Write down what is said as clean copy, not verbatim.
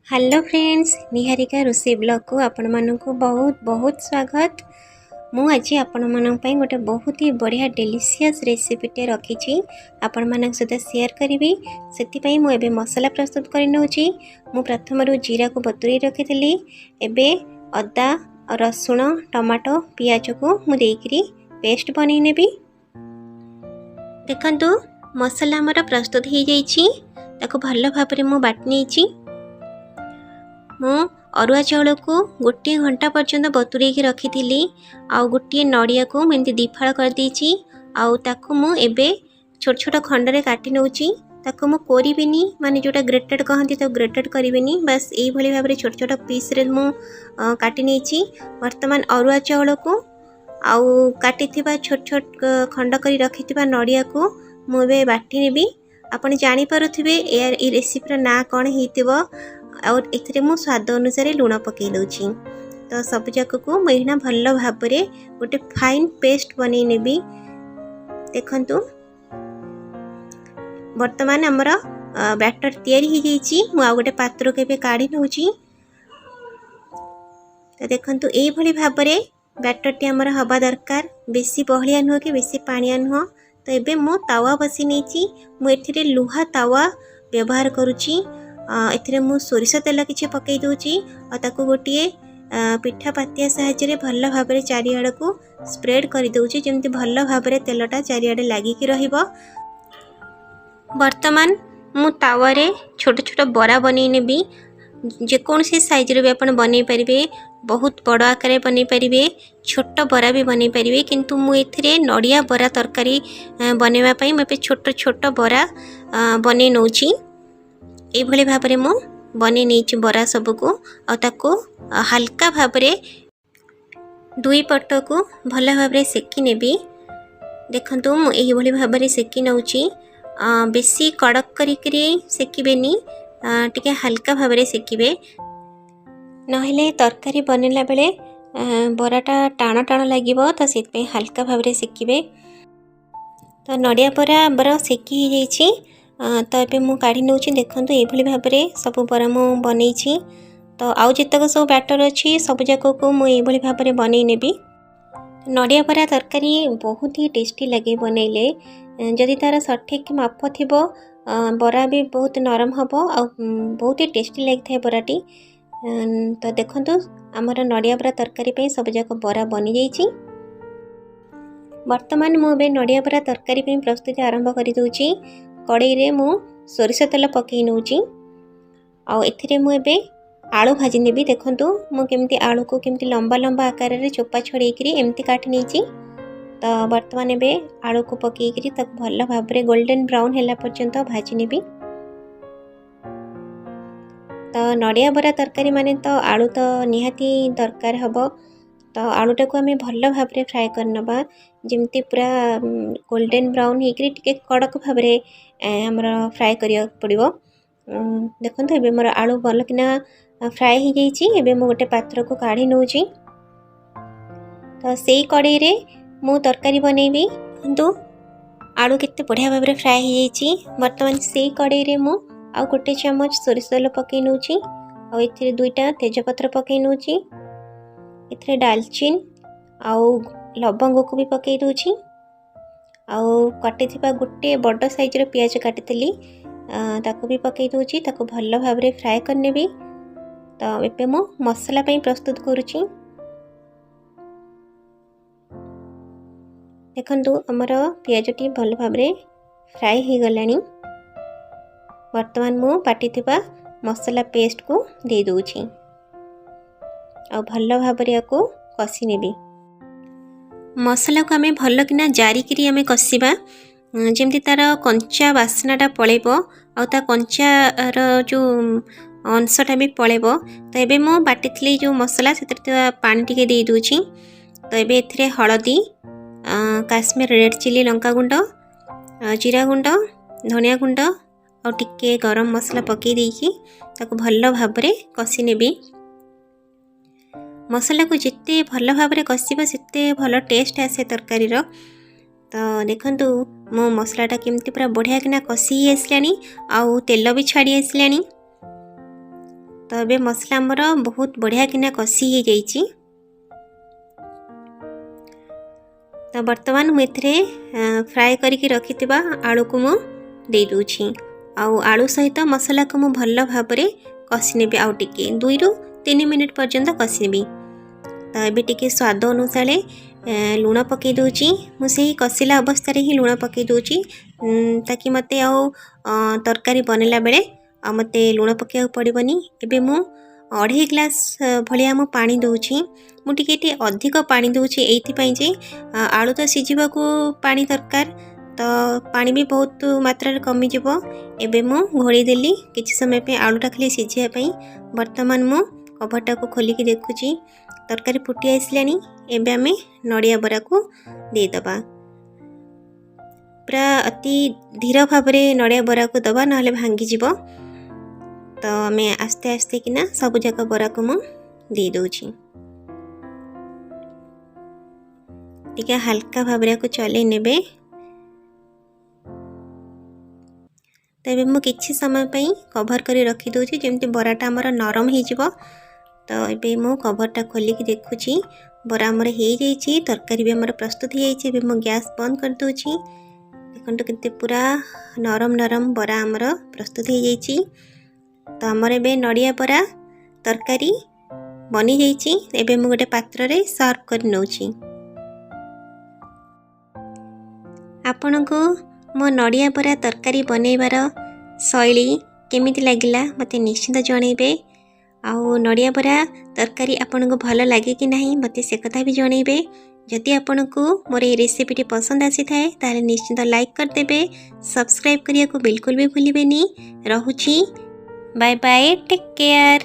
Hello friends, Niharika ରୋଷେଇ ବ୍ଲଗ୍କୁ ଆପଣମାନଙ୍କୁ ବହୁତ ବହୁତ ସ୍ୱାଗତ। ମୁଁ ଆଜି ଆପଣମାନଙ୍କ ପାଇଁ ଗୋଟେ ବହୁତ ହି ବଢ଼ିଆ ଡେଲିସିୟସ୍ ରେସିପିଟେ ରଖିଛି, ଆପଣମାନଙ୍କ ସହିତ ସେୟାର କରିବି। ସେଥିପାଇଁ ମୁଁ ଏବେ ମସଲା ପ୍ରସ୍ତୁତ କରି ନେଉଛି। ମୁଁ ପ୍ରଥମରୁ ଜିରାକୁ ବତୁରେଇ ରଖିଥିଲି। ଏବେ ଅଦା, ରସୁଣ, ଟମାଟୋ, ପିଆଜକୁ ମୁଁ ଦେଇକିରି ପେଷ୍ଟ ବନେଇ ନେବି। ଦେଖନ୍ତୁ, ମସଲା ଆମର ପ୍ରସ୍ତୁତ ହେଇଯାଇଛି। ତାକୁ ଭଲ ଭାବରେ ମୁଁ ବାଟି ନେଇଛି। ମୁଁ ଅରୁଆ ଚାଉଳକୁ 1 ଘଣ୍ଟା ପର୍ଯ୍ୟନ୍ତ ବତୁରେଇକି ରଖିଥିଲି, ଆଉ ଗୋଟିଏ ନଡ଼ିଆକୁ ମୁଁ ଏମିତି 2 ଫାଳ କରିଦେଇଛି, ଆଉ ତାକୁ ମୁଁ ଏବେ ଛୋଟ ଛୋଟ ଖଣ୍ଡରେ କାଟି ନେଉଛି। ତାକୁ ମୁଁ କୋରିବିନି, ମାନେ ଯେଉଁଟା ଗ୍ରେଟେଡ଼ କହନ୍ତି, ତାକୁ ଗ୍ରେଟେଡ଼ କରିବିନି। ବାସ୍, ଏଇଭଳି ଭାବରେ ଛୋଟ ଛୋଟ ପିସ୍ରେ ମୁଁ କାଟି ନେଇଛି। ବର୍ତ୍ତମାନ ଅରୁଆ ଚାଉଳକୁ ଆଉ କାଟିଥିବା ଛୋଟ ଛୋଟ ଖଣ୍ଡ କରି ରଖିଥିବା ନଡ଼ିଆକୁ ମୁଁ ଏବେ ବାଟି ନେବି। ଆପଣ ଜାଣିପାରୁଥିବେ ଏଇ ରେସିପିର ନାଁ କ'ଣ ହେଇଥିବ। ଆଉ ଏଥିରେ ମୁଁ ସ୍ୱାଦ ଅନୁସାରେ ଲୁଣ ପକାଇ ଦେଉଛି। ତ ସବୁଯାକକୁ ମୁଁ ଏଇନା ଭଲ ଭାବରେ ଗୋଟେ ଫାଇନ୍ ପେଷ୍ଟ ବନେଇ ନେବି। ଦେଖନ୍ତୁ, ବର୍ତ୍ତମାନ ଆମର ବ୍ୟାଟର ତିଆରି ହେଇଯାଇଛି। ମୁଁ ଆଉ ଗୋଟେ ପାତ୍ରକୁ ଏବେ କାଢ଼ି ନେଉଛି। ତ ଦେଖନ୍ତୁ, ଏଇଭଳି ଭାବରେ ବ୍ୟାଟରଟି ଆମର ହେବା ଦରକାର, ବେଶୀ ବହଳିଆ ନୁହଁ କି ବେଶୀ ପାଣିଆ ନୁହଁ। ତ ଏବେ ମୁଁ ତାୱା ବସି ନେଇଛି। ମୁଁ ଏଥିରେ ଲୁହା ତାୱା ବ୍ୟବହାର କରୁଛି। ଏଥିରେ ମୁଁ ସୋରିଷ ତେଲ କିଛି ପକାଇ ଦେଉଛି ଆଉ ତାକୁ ଗୋଟିଏ ପିଠା ପାତିଆ ସାହାଯ୍ୟରେ ଭଲ ଭାବରେ ଚାରିଆଡ଼କୁ ସ୍ପ୍ରେଡ଼ କରିଦେଉଛି, ଯେମିତି ଭଲ ଭାବରେ ତେଲଟା ଚାରିଆଡ଼େ ଲାଗିକି ରହିବ। ବର୍ତ୍ତମାନ ମୁଁ ତାୱାରେ ଛୋଟ ଛୋଟ ବରା ବନେଇ ନେବି। ଯେକୌଣସି ସାଇଜ୍ର ବି ଆପଣ ବନେଇ ପାରିବେ। ବହୁତ ବଡ଼ ଆକାରରେ ବନେଇ ପାରିବେ, ଛୋଟ ବରା ବି ବନେଇ ପାରିବେ। କିନ୍ତୁ ମୁଁ ଏଥିରେ ନଡ଼ିଆ ବରା ତରକାରୀ ବନେଇବା ପାଇଁ ମୁଁ ଏବେ ଛୋଟ ଛୋଟ ବରା ବନେଇ ନେଉଛି। ଏଇଭଳି ଭାବରେ ମୁଁ ବନେଇ ନେଇଛି ବରା ସବୁକୁ, ଆଉ ତାକୁ ହାଲକା ଭାବରେ ଦୁଇ ପଟକୁ ଭଲ ଭାବରେ ସେକି ନେବି। ଦେଖନ୍ତୁ, ମୁଁ ଏହିଭଳି ଭାବରେ ସେକି ନେଉଛି। ବେଶୀ କଡ଼କ କରିକିରି ସେକିବେନି, ଟିକେ ହାଲକା ଭାବରେ ସେକିବେ, ନହେଲେ ତରକାରୀ ବନେଇଲା ବେଳେ ବରାଟା ଟାଣ ଟାଣ ଲାଗିବ। ତ ସେଥିପାଇଁ ହାଲକା ଭାବରେ ସେକିବେ। ତ ନଡ଼ିଆ ବରା ଆମର ସେକି ହେଇଯାଇଛି। ତ ଏବେ ମୁଁ କାଢ଼ି ନେଉଛି। ଦେଖନ୍ତୁ, ଏଇଭଳି ଭାବରେ ସବୁ ବରା ମୁଁ ବନେଇଛି। ତ ଆଉ ଯେତେକ ସବୁ ବ୍ୟାଟର୍ ଅଛି, ସବୁଯାକକୁ ମୁଁ ଏଇଭଳି ଭାବରେ ବନେଇ ନେବି। ନଡ଼ିଆ ବରା ତରକାରୀ ବହୁତ ହି ଟେଷ୍ଟି ଲାଗେ ବନେଇଲେ। ଯଦି ତା'ର ସଠିକ୍ ମାପ ଥିବ, ବରା ବି ବହୁତ ନରମ ହେବ ଆଉ ବହୁତ ହି ଟେଷ୍ଟି ଲାଗିଥାଏ ବରାଟି। ତ ଦେଖନ୍ତୁ, ଆମର ନଡ଼ିଆ ବରା ତରକାରୀ ପାଇଁ ସବୁଯାକ ବରା ବନିଯାଇଛି। ବର୍ତ୍ତମାନ ମୁଁ ଏବେ ନଡ଼ିଆ ବରା ତରକାରୀ ପାଇଁ ପ୍ରସ୍ତୁତି ଆରମ୍ଭ କରିଦେଉଛି। କଡ଼େଇରେ ମୁଁ ସୋରିଷ ତେଲ ପକାଇ ନେଉଛି ଆଉ ଏଥିରେ ମୁଁ ଏବେ ଆଳୁ ଭାଜି ନେବି। ଦେଖନ୍ତୁ, ମୁଁ କେମିତି ଆଳୁକୁ କେମିତି ଲମ୍ବା ଲମ୍ବା ଆକାରରେ ଚୋପା ଛଡ଼େଇକିରି ଏମିତି କାଟି ନେଇଛି। ତ ବର୍ତ୍ତମାନ ଏବେ ଆଳୁକୁ ପକାଇକିରି ତାକୁ ଭଲ ଭାବରେ ଗୋଲ୍ଡେନ୍ ବ୍ରାଉନ୍ ହେଲା ପର୍ଯ୍ୟନ୍ତ ଭାଜି ନେବି। ତ ନଡ଼ିଆ ବରା ତରକାରୀ ମାନେ ତ ଆଳୁ ତ ନିହାତି ଦରକାର ହେବ। ତ ଆଳୁଟାକୁ ଆମେ ଭଲ ଭାବରେ ଫ୍ରାଏ କରିନେବା, ଯେମିତି ପୁରା ଗୋଲ୍ଡେନ୍ ବ୍ରାଉନ୍ ହେଇକିରି ଟିକେ କଡ଼କ ଭାବରେ ଆମର ଫ୍ରାଏ କରିବାକୁ ପଡ଼ିବ। ଦେଖନ୍ତୁ, ଏବେ ମୋର ଆଳୁ ଭଲକିନା ଫ୍ରାଏ ହେଇଯାଇଛି। ଏବେ ମୁଁ ଗୋଟେ ପାତ୍ରକୁ କାଢ଼ି ନେଉଛି। ତ ସେଇ କଡ଼େଇରେ ମୁଁ ତରକାରୀ ବନେଇବି। ଦେଖନ୍ତୁ, ଆଳୁ କେତେ ବଢ଼ିଆ ଭାବରେ ଫ୍ରାଏ ହେଇଯାଇଛି। ବର୍ତ୍ତମାନ ସେଇ କଡ଼େଇରେ ମୁଁ ଆଉ ଗୋଟେ ଚାମଚ ସୋରିଷ ତେଲ ପକାଇ ନେଉଛି ଆଉ ଏଥିରେ ଦୁଇଟା ତେଜପତ୍ର ପକାଇ ନେଉଛି। ଏଥିରେ ଡାଲଚିନି ଆଉ ଲବଙ୍ଗକୁ ବି ପକାଇ ଦେଉଛି, ଆଉ କାଟିଥିବା ଗୋଟେ ବଡ଼ ସାଇଜ୍ର ପିଆଜ କାଟିଥିଲି, ତାକୁ ବି ପକାଇ ଦେଉଛି। ତାକୁ ଭଲ ଭାବରେ ଫ୍ରାଏ କରିନେବି। ତ ଏବେ ମୁଁ ମସଲା ପାଇଁ ପ୍ରସ୍ତୁତ କରୁଛି। ଦେଖନ୍ତୁ, ଆମର ପିଆଜଟି ଭଲ ଭାବରେ ଫ୍ରାଏ ହେଇଗଲାଣି। ବର୍ତ୍ତମାନ ମୁଁ ବାଟିଥିବା ମସଲା ପେଷ୍ଟକୁ ଦେଇଦେଉଛି ଆଉ ଭଲ ଭାବରେ ୟାକୁ କଷି ନେବି। ମସଲାକୁ ଆମେ ଭଲକିନା ଜାରିକିରି ଆମେ କଷିବା, ଯେମିତି ତା'ର କଞ୍ଚା ବାସ୍ନାଟା ପଳେଇବ ଆଉ ତା କଞ୍ଚାର ଯେଉଁ ଅଂଶଟା ବି ପଳେଇବ। ତ ଏବେ ମୁଁ ବାଟିଥିଲି ଯେଉଁ ମସଲା, ସେଥିରେ ଥିବା ପାଣି ଟିକେ ଦେଇଦେଉଛି। ତ ଏବେ ଏଥିରେ ହଳଦୀ, କାଶ୍ମୀର ରେଡ଼୍ ଚିଲି ଲଙ୍କାଗୁଣ୍ଡ, ଜିରା ଗୁଣ୍ଡ, ଧନିଆ ଗୁଣ୍ଡ ଆଉ ଟିକେ ଗରମ ମସଲା ପକାଇ ଦେଇକି ତାକୁ ଭଲ ଭାବରେ କଷି ନେବି। ମସଲାକୁ ଯେତେ ଭଲ ଭାବରେ କଷିବ, ସେତେ ଭଲ ଟେଷ୍ଟ ଆସେ ତରକାରୀର। ତ ଦେଖନ୍ତୁ, ମୋ ମସଲାଟା କେମିତି ପୁରା ବଢ଼ିଆକିନା କଷି ହେଇ ଆସିଲାଣି ଆଉ ତେଲ ବି ଛାଡ଼ି ଆସିଲାଣି। ତ ଏବେ ମସଲା ଆମର ବହୁତ ବଢ଼ିଆ କିନା କଷି ହେଇଯାଇଛି। ତ ବର୍ତ୍ତମାନ ମୁଁ ଏଥିରେ ଫ୍ରାଏ କରିକି ରଖିଥିବା ଆଳୁକୁ ମୁଁ ଦେଇଦେଉଛି ଆଉ ଆଳୁ ସହିତ ମସଲାକୁ ମୁଁ ଭଲ ଭାବରେ କଷି ନେବି। ଆଉ ଟିକେ 2ରୁ 3 ମିନିଟ୍ ପର୍ଯ୍ୟନ୍ତ କଷିନେବି। ତ ଏବେ ଟିକେ ସ୍ୱାଦ ଅନୁସାରେ ଲୁଣ ପକାଇ ଦେଉଛି। ମୁଁ ସେଇ କଷିଲା ଅବସ୍ଥାରେ ହିଁ ଲୁଣ ପକାଇ ଦେଉଛି, ତାକି ମୋତେ ଆଉ ତରକାରୀ ବନେଇଲା ବେଳେ ଆଉ ମୋତେ ଲୁଣ ପକାଇବାକୁ ପଡ଼ିବନି। ଏବେ ମୁଁ 2.5 ଗ୍ଲାସ୍ ଭଳିଆ ମୁଁ ପାଣି ଦେଉଛି। ମୁଁ ଟିକେ ଏଠି ଅଧିକ ପାଣି ଦେଉଛି ଏଇଥିପାଇଁ ଯେ ଆଳୁ ତ ସିଝିବାକୁ ପାଣି ଦରକାର, ତ ପାଣି ବି ବହୁତ ମାତ୍ରାରେ କମିଯିବ। ଏବେ ମୁଁ ଘୋଡ଼େଇ ଦେଲି କିଛି ସମୟ ପାଇଁ, ଆଳୁଟା ଖାଲି ସିଝିବା ପାଇଁ। ବର୍ତ୍ତମାନ ମୁଁ କଭରଟାକୁ ଖୋଲିକି ଦେଖୁଛି, ତରକାରୀ ଫୁଟି ଆସିଲାଣି। ଏବେ ଆମେ ନଡ଼ିଆ ବରାକୁ ଦେଇଦେବା। ପୁରା ଅତି ଧୀର ଭାବରେ ନଡ଼ିଆ ବରାକୁ ଦେବା, ନହେଲେ ଭାଙ୍ଗିଯିବ। ତ ଆମେ ଆସ୍ତେ ଆସ୍ତେ କିନା ସବୁଯାକ ବରାକୁ ମୁଁ ଦେଇଦେଉଛି। ଟିକେ ହାଲକା ଭାବରେ ଆକୁ ଚଲେଇ ନେବେ। ତ ଏବେ ମୁଁ କିଛି ସମୟ ପାଇଁ କଭର୍ କରି ରଖିଦେଉଛି, ଯେମିତି ବରାଟା ଆମର ନରମ ହେଇଯିବ। ତ ଏବେ ମୁଁ କଭର୍ଟା ଖୋଲିକି ଦେଖୁଛି, ବରା ଆମର ହେଇଯାଇଛି, ତରକାରୀ ବି ଆମର ପ୍ରସ୍ତୁତ ହେଇଯାଇଛି। ଏବେ ମୁଁ ଗ୍ୟାସ୍ ବନ୍ଦ କରିଦେଉଛି। ଦେଖନ୍ତୁ, କେତେ ପୁରା ନରମ ନରମ ବରା ଆମର ପ୍ରସ୍ତୁତ ହେଇଯାଇଛି। ତ ଆମର ଏବେ ନଡ଼ିଆ ବରା ତରକାରୀ ବନିଯାଇଛି। ଏବେ ମୁଁ ଗୋଟେ ପାତ୍ରରେ ସର୍ଭ କରି ନେଉଛି। ଆପଣଙ୍କୁ ମୋ ନଡ଼ିଆ ବରା ତରକାରୀ ବନେଇବାର ଶୈଳୀ କେମିତି ଲାଗିଲା, ମୋତେ ନିଶ୍ଚିନ୍ତ ଜଣାଇବେ। ଆଉ ନଡ଼ିଆ ବରା ତରକାରୀ ଆପଣଙ୍କୁ ଭଲ ଲାଗେ କି ନାହିଁ, ମୋତେ ସେ କଥା ବି ଜଣାଇବେ। ଯଦି ଆପଣଙ୍କୁ ମୋର ଏହି ରେସିପିଟି ପସନ୍ଦ ଆସିଥାଏ, ତାହେଲେ ନିଶ୍ଚିନ୍ତ ଲାଇକ୍ କରିଦେବେ। ସବସ୍କ୍ରାଇବ୍ କରିବାକୁ ବିଲକୁଲ ବି ଭୁଲିବେନି। ରହୁଛି, ବାଏ ବାଏ, ଟେକ୍ କେୟାର।